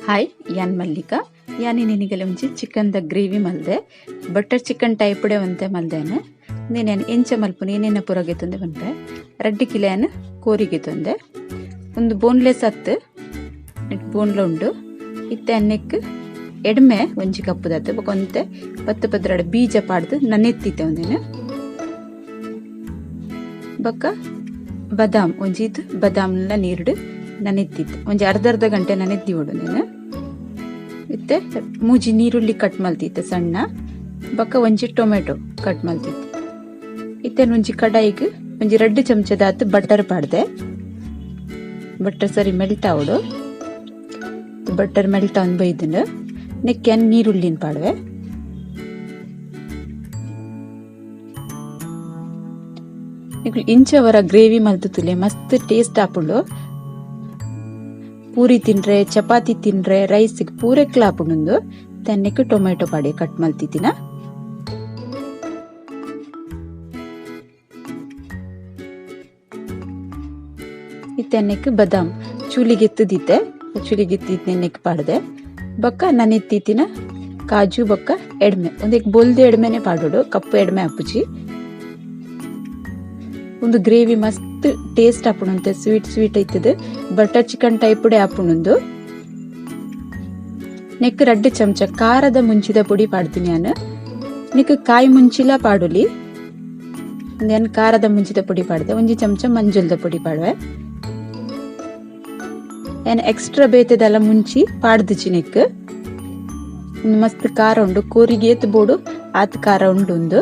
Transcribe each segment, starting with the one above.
Hi ಯಾನ್ ಮಲ್ಲಿಕಾ ಯಾನಿ ನಿನಿಗಲೆ ಒಂಜಿ ಚಿಕನ್ the gravy ಮಲ್ದೆ ಬಟರ್ ಚಿಕನ್ ಟೈಪ್ ಡೆ ಒಂತೆ ಮಲ್ದೇನು ಉಂದೆನ್ ಎಂಚ ಮಲ್ಪುನಿ ಏನೇನ ಪೂರ ಗೆತೊಂದೆ ಪನ್ಪೆ ರಡ್ಡ್ ಕಿಲೆನ್ ಕೋರಿ ಗೆತೊಂದೆ ಉಂದು ಬೋನ್ಲೆಸ್ ಅತ್ತ್ ನೆಟ್ ಬೋನ್ಲ ಉಂಡು ಇತ್ತೆ ನೆಕ್ ಎಡ್ಮೆ ಒಂಜಿ ಕಪ್ಪುದತ್ತು ಬೊಕ ಒಂತೆ ಪತ್ತು ಪದ್ರಾಡ್ ಬೀಜ ಪಾಡ್ದು ನನೆತ್ತಿತ್ತೆ ಉಂದೆನ್ ಬೊಕ ಬದಾಮ್ ಒಂಜಿ ಬದಾಮ್ಲ ನೀರ್ಡ್ ನನೆತ್ತಿತ್ತೆ ಒಂಜಿ ಅರ್ಧ ಅರ್ಧ ಗಂಟೆ ನನೆತ್ತಿ ಉಂದೆನ್ ಇತ್ತೆ ಮೂಜಿ ನೀರುಳ್ಳಿ ಕಟ್ ಮಲ್ತಿತ್ತೆ ಸಣ್ಣ ಬೊಕ ಒಂಜಿ ಟೊಮೆಟೊ ಕಟ್ ಮಲ್ತಿತ್ತೆ ಇತ್ತೆ ಒಂಜಿ ಕಡಾಯಿಗ್ ಒಂಜಿ ರಡ್ಡ್ ಚಮಚದಾತ್ ಬಟರ್ ಪಾಡ್ದೆ ಬಟರ್ ಸರಿ ಮೆಲ್ಟ್ ಆವೊಡು ಬಟರ್ ಮೆಲ್ಟ್ ಆವೊಂದು ಬೈದುಂಡು ನೆಕ್ಕೆ ನೀರುಳ್ಳಿನ ಪಾಡ್ವೆ ನಿಕುಲು ಇಂಚವರ ಗ್ರೇವಿ ಮಲ್ತುತುಲೆ ಮಸ್ತ್ ಟೇಸ್ಟ್ ಆಪುಂಡು. ಪೂರಿ ತಿನ್ರೆ ಚಪಾತಿ ತಿನ್ರೆ ರೈಸ್ ಪೂರೆಕ್ಲ ಆಪುಂಡು. ತೆನ್ನೆಕ್ ಟೊಮೆಟೊ ಪಾಡಿ ಕಟ್ ಮಲ್ತಿತ್ತಿನ ಇತ್ತೆನ್ನೆಕ್ ಬದಾಮ್ ಚೂಲಿಗೆತ್ತದಿತ್ತೆ ಚೂಲಿಗೆತ್ತಿದ್ನೆ ನೆಕ್ ಪಾಡ್ದೆ ಬೊಕ್ಕ ನನೆತ್ತಿತ್ತಿನ ಕಾಜು ಬೊಕ್ಕ ಎಡ್ಮೆ ಒಂದೆಕ್ ಬೊಲ್ದು ಎಡ್ಮೆನೆ ಪಾಡೋಡು ಕಪ್ಪು ಎಡ್ಮೆ ಆಪುಜಿ. ಒಂದು ಗ್ರೇವಿ ಮಸ್ತ್ ಟೇಸ್ಟ್ ಆಪುಂಡು ಸ್ವೀಟ್ ಸ್ವೀಟ್ ಐತದೆ ಬಟರ್ ಚಿಕನ್ ಟೈಪ್ ಡೆ ಆಪುಂಡು. ನೆಕ್ ರಡ್ಡ್ ಚಮಚ ಖಾರದ ಮುಂಚಿದ ಪುಡಿ ಪಾಡ್ತೀನಿ ನಾನು. ನೆಕ್ ಕಾಯಿ ಮುಂಚಿಲ ಪಾಡುಲಿ ನಾನು ಖಾರದ ಮುಂಚಿದ ಪುಡಿ ಪಾಡ್ದೆ ಒಂಜಿ ಚಮಚ ಮಂಜುಲ್ದ ಪುಡಿ ಪಾಡುವೆ ಏನ್ ಎಕ್ಸ್ಟ್ರಾ ಬೇತೆದೆಲ್ಲ ಮುಂಚಿ ಪಾಡ್ದುಚಿ ನೆಕ್ ಮಸ್ತ್ ಖಾರ ಉಂಡು ಕೋರಿಗೆ ಏತ್ ಬೋಡು ಆತ್ ಖಾರ ಉಂಡು ಉಂದು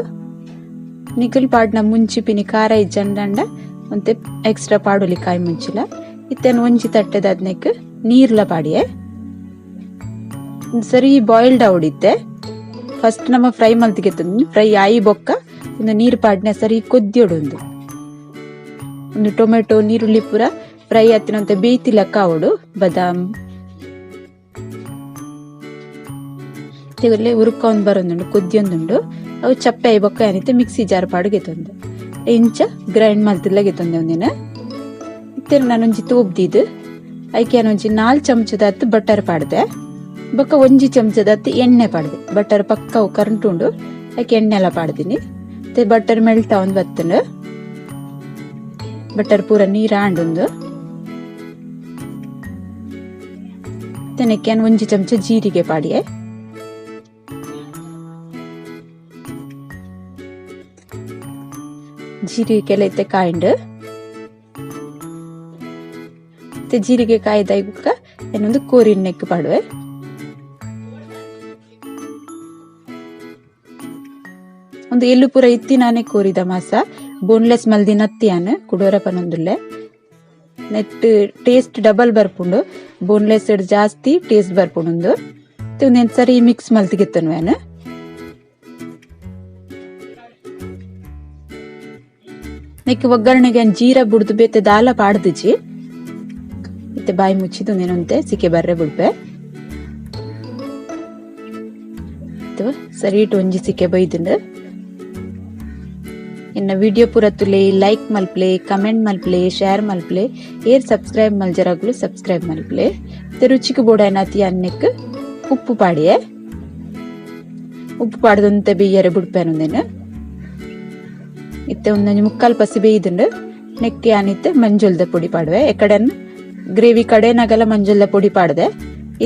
ನಿಕಲ್ ಪಾಡ್ನ ಮುಂಚಿ ಪಿನಿ ಖಾರ ಇಜ್ಜಂಡ ಒಂತೆ ಎಕ್ಸ್ಟ್ರಾ ಪಾಡುಲಿ ಕಾಯಿ ಮುಂಚಿಲ ಇತ್ತೇನು ಒಂಜಿ ತಟ್ಟೆದಾದ್ನೆಕ್ ನೀರ್ಲ ಪಾಡಿಯೆ ಸರಿ ಬಾಯ್ಲ್ಡ್ ಆವಡಿತ್ತೆ. ಫಸ್ಟ್ ನಮ್ಮ ಫ್ರೈ ಮಲ್ತಿಗೆ ಫ್ರೈ ಆಯಿ ಬೊಕ್ಕ ಒಂದು ನೀರು ಪಾಡ್ನೆ ಸರಿ ಕೊದ್ದಿಯೋಡು ಒಂದು ಒಂದು ಟೊಮೆಟೊ ನೀರುಳ್ಳಿ ಪೂರ ಫ್ರೈ ಆತಿನಂತೆ ಬೇಯ್ತಿ ಲೆಕ್ಕ ಆವಡು ಬದಾಮ್ ಉರುಕೊಂದು ಬರೋದುಂಡು ಕೊದ್ದಿಯೊಂದುಂಡು ಅವು ಚಪ್ಪೆ ಆಯಿ ಬೊಕ್ಕ ಏನಿತ್ತೆ ಮಿಕ್ಸಿ ಜಾರ್ ಪಾಡುಗೆತ್ತೊಂದು ಇಂಚ ಗ್ರೈಂಡ್ ಮಲ್ತಿಲ್ಲ ಗೆತ್ತೊಂದೆ ಒಂದಿನ. ಇತ್ತೆ ನಾನೊಂಜಿ ತೋಬ್ದಿದ್ದು ಐಕೆ ಒಂಜಿ 4 ಚಮಚದಾತ್ ಬಟರ್ ಪಾಡ್ದೆ ಬೊಕ್ಕ ಒಂಜಿ ಚಮಚದಾತ್ ಎಣ್ಣೆ ಪಾಡ್ದೆ ಬಟರ್ ಪಕ್ಕ ಕರಂಟು ಉಂಡು ಐಕೆ ಎಣ್ಣೆ ಎಲ್ಲ ಪಾಡ್ದಿನಿ. ಮತ್ತೆ ಬಟರ್ ಮೆಲ್ಟ್ ಆವೊಂದು ಬತ್ತುಂಡು ಬಟರ್ ಪೂರ ನೀರ್ ಆಂಡುಂದು. ತೆನೆಕ್ಕೆ ಒಂಜಿ ಚಮಚ ಜೀರಿಗೆ ಪಾಡಿಯೆ ಜೀರಿಗೆ ಇತ್ತೆ ಕಾಯಿಂಡು ಮತ್ತೆ ಜೀರಿಗೆ ಕಾಯ್ದ ಏನೊಂದು ಕೋರಿನ ನೆಕ್ ಪಾಡುವೆ. ಒಂದು ಎಲ್ಲು ಪೂರ ಇತ್ತಿ ನಾನೇ ಕೋರಿದ ಮಾಸ ಬೋನ್ಲೆಸ್ ಮಲ್ದಿನ ಅತ್ತಿಯಾನು ಕುಡೋರ ಪನೊಂದುಲ್ಲೆ ನೆಟ್ ಟೇಸ್ಟ್ ಡಬಲ್ ಬರ್ಪುಂಡು ಬೋನ್ಲೆಸ್ ಜಾಸ್ತಿ ಟೇಸ್ಟ್ ಬರ್ಪುಂಡು. ಒಂದೊಂದು ಸರಿ ಮಿಕ್ಸ್ ಮಲ್ತಿಗೆತ್ತನು ನೆಕ್ ಒಗ್ಗರಣೆಗೆ ಜೀರಾ ಬುಡ್ದು ಬೇತೆ ದಾಲ ಪಾಡ್ದುಜಿ ಇತ್ತೆ ಬಾಯಿ ಮುಚ್ಚಿದ್ದು ಒಂದೇನಂತೆ ಸಿಕ್ಕೆ ಬರ್ರೆ ಬುಡ್ಪೆ ಸರಿ ಇಟ್ಟು ಒಂಜಿ ಸಿಕ್ಕೆ ಬೈದುಂಡು. ಎನ್ನ ವಿಡಿಯೋ ಪೂರ ತುಲೆ ಲೈಕ್ ಮಲ್ಪ್ಲೆ ಕಮೆಂಟ್ ಮಲ್ಪ್ಲೆ ಶೇರ್ ಮಲ್ಪ್ಲೆ ಏರ್ ಸಬ್ಸ್ಕ್ರೈಬ್ ಮಲ್ಜರಾಗ್ಲು ಸಬ್ಸ್ಕ್ರೈಬ್ ಮಲ್ಪ್ಲೆ. ಮತ್ತೆ ರುಚಿಗೆ ಬೋಡಾಯ್ನಾತಿ ಅನ್ನಕ್ಕೆ ಉಪ್ಪು ಪಾಡಿಯೆ ಉಪ್ಪು ಪಾಡ್ದಂತೆ ಬೇಯರೆ ಬುಡ್ಪೇನುಂದೇನು. ಇತ್ತೆ ಒಂದೊಂಜಿ ಮುಕ್ಕಾಲು ಪಸಿ ಬೇಯ್ದುಂಡು ನೆಕ್ಕೆ ಆನಿತ್ತೆ ಮಂಜುಲ್ದ ಪೊಡಿ ಪಾಡುವೆ ಎಕಡೆನ್ ಗ್ರೇವಿ ಕಡೆನಾಗಲ್ಲ ಮಂಜುಲ್ದ ಪೊಡಿ ಪಾಡ್ದೆ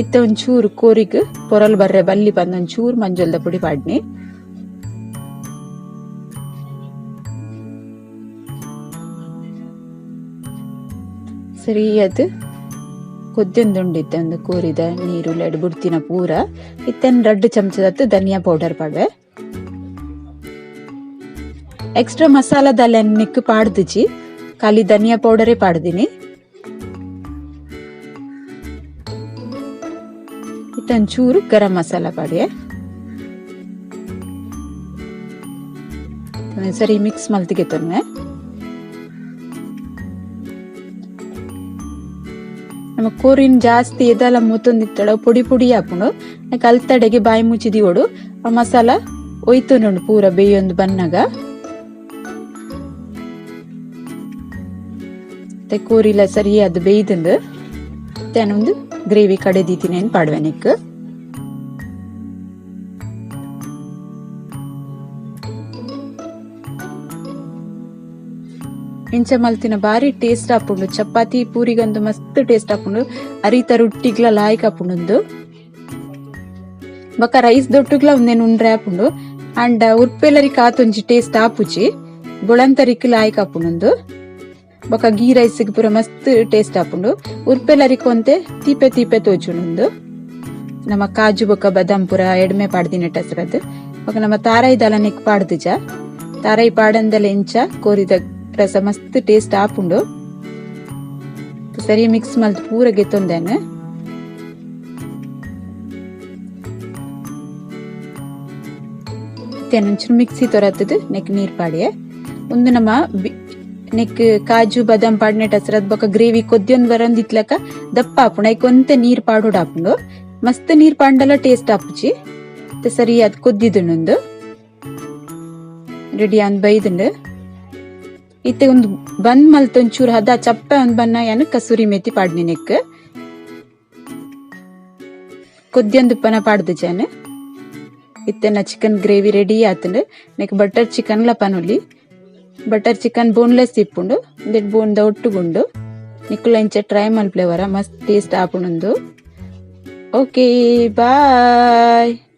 ಇತ್ತೆ ಒಂಚೂರು ಕೋರಿಗ್ ಪೊರಲ್ ಬರ್ರೆ ಬಲ್ಲಿ ಬಂದು ಒಂಚೂರು ಮಂಜುಲ್ದ ಪೊಡಿ ಪಾಡ್ನಿ. ಸರಿ ಅದು ಕೊದ್ದೊಂದುಂಡಿತ್ತೆ ಒಂದು ಕೋರಿದ ನೀರು ಲೆಡ್ ಬುಡ್ತಿನ ಪೂರ ಇತ್ತೆನ್ ರಡ್ಡ್ ಚಮಚದತ್ತು ಧನಿಯಾ ಪೌಡರ್ ಪಾಡುವೆ. ಎಕ್ಸ್ಟ್ರಾ ಮಸಾಲದಲ್ಲಿ ನೆಕ್ ಪಾಡ್ದುಜಿ ಖಾಲಿ ಧನಿಯಾ ಪೌಡರೇ ಪಾಡ್ದಿನಿ. ಇತ್ತೊಂಚೂರು ಗರಂ ಮಸಾಲ ಪಾಡಿಯೆ ಸರಿ ಮಿಕ್ಸ್ ಮಲ್ತಿಗೆತ್ತೊನ್ವೆ. ನಮ್ಮ ಕೋರಿನ್ ಜಾಸ್ತಿ ಎದಲ ಮೂತೊಂದಿತ್ತಡ ಪೊಡಿ ಪೊಡಿ ಆಪುಂಡು ಅಲ್ತಡೆಗೆ ಬಾಯಿ ಮುಚ್ಚಿದಿವೋಡು ಆ ಮಸಾಲ ಒಯ್ತೊಂದುಂಡು ಪೂರ ಬೇಯೊಂದು ಬನ್ನಗ. ಕೋರಿಲ ಸರಿ ಅದು ಬೇಯ್ದುಂಡು ಒಂದು ಗ್ರೇವಿ ಕಡೆ ದೀತಿನೇನ್ ಪಾಡ್ವೆ ನೆಕ್ಕ್. ಇಂಚ ಮಲ್ತಿನ ಬಾರಿ ಟೇಸ್ಟ್ ಆಪುಂಡು. ಚಪಾತಿ ಪೂರಿಗಂದು ಮಸ್ತ್ ಟೇಸ್ಟ್ ಆಪುಂಡು. ಅರಿತ ರುಟ್ಟಿಗ್ಲ ಲಾಯ್ಕ್ ಆಪುಂಡು ಉಂದು. ಬೊಕ ರೈಸ್ ದೊಟ್ಟುಗ್ಲ ಉಂದೆನ್ ಉಂಡ್ರೆ ಆಪುಂಡು. ಆಂಡ ಉರ್ಪೆಲರಿಕ್ ಆತೊಂಜಿ ಟೇಸ್ಟ್ ಆಪುಜಿ. ಬೊಳಂತರಿಕ್ ಲಾಯ್ಕ್ ಆಪುಂಡು ಉಂದು. ಬೊಕ ಗೀ ರೈಸ್ ಗ್ ಪೂರ ಮಸ್ತ್ ಟೇಸ್ಟ್ ಆಪುಂಡು. ಉರ್ಪೆಲರಿಕ್ ಒಂತೆ ತೀಪೆ ತೀಪೆ ತೋಜುಂಡು ಉಂದು. ನಮ ಕಾಜು ಬೊಕ ಬದಾಮ್ ಪೂರ ಎಡ್ಮೆ ಪಾಡ್ದಿನೆಟ್ ಅಸರದ್. ಬೊಕ ನಮ ತಾರಾಯಿ ದಾಲ ನೆಕ್ ಪಾಡ್ದಿಜ. ತಾರಾಯಿ ಪಾಡಂದಲ ಇಂಚ ಕೋರಿದ ರಸ ಮಸ್ತ್ ಟೇಸ್ಟ್ ಆಪುಂಡು. ಸರಿ ಮಿಕ್ಸ್ ಮಲ್ತ್ ಪೂರ ಗೆತ್ತೊಂದೇನೆ. ಒಂಚೂರು ಮಿಕ್ಸಿ ತೊರತ್ತದು ನೆಕ್ ನೀರ್ ಪಾಡಿಯೆ. ಉಂದು ನಮ ನೆಕ್ ಕಾಜು ಬಾದಾಮ್ ಪಾಡ್ನೆಟ್ ಹಸ್ರದ್ ಬೊಕ ಗ್ರೇವಿ ಕೊದ್ಯೊಂದು ಬರಂದಿತ್ಲಕ ದಪ್ಪ ಆಪುಂಡು. ಐಕ್ ಒಂತೆ ನೀರ್ ಪಾಡೊಡು ಆಪುಂಡು. ಮಸ್ತ್ ನೀರ್ ಪಾಂಡಲ ಟೇಸ್ಟ್ ಆಪುಜಿ. ಸರಿ ಅದ್ ಕೊದ್ದಿದುಂಡು ಉಂದು. ರೆಡಿ ಆಂದ್ ಬೈದುಂಡು. ಇತ್ತೆ ಒಂದು ಬಂದ್ ಮಲ್ತ್ ಒಂಚೂರು ಹದ ಚಪ್ಪೆ ಒಂದ್ ಬನ್ನ ಯಾನ್ ಕಸೂರಿ ಮೇಥಿ ಪಾಡ್ನಿ ನೆಕ್. ಕೊದ್ಯೊಂದುಪ್ಪನ ಪಾಡ್ದು ಜಾನ್. ಇತ್ತೆನ ಚಿಕನ್ ಗ್ರೇವಿ ರೆಡಿ ಆತುಂಡು. ನೆಕ್ ಬಟರ್ ಚಿಕನ್ ಲ ಪನೊಲಿ. ಬಟರ್ ಚಿಕನ್ ಬೋನ್ಲೆಸ್ ಇಪ್ಪುಂಡು. ಉಂದೆಟ್ ಬೋನ್ ದ ಒಟ್ಟುಗುಂಡು. ನಿಕುಲ ಇಂಚ ಟ್ರೈ ಮಲ್ಪುಲೆ ವರ ಮಸ್ತ್ ಟೇಸ್ಟ್ ಆಪುಂಡು ಉಂದು. Okay bye.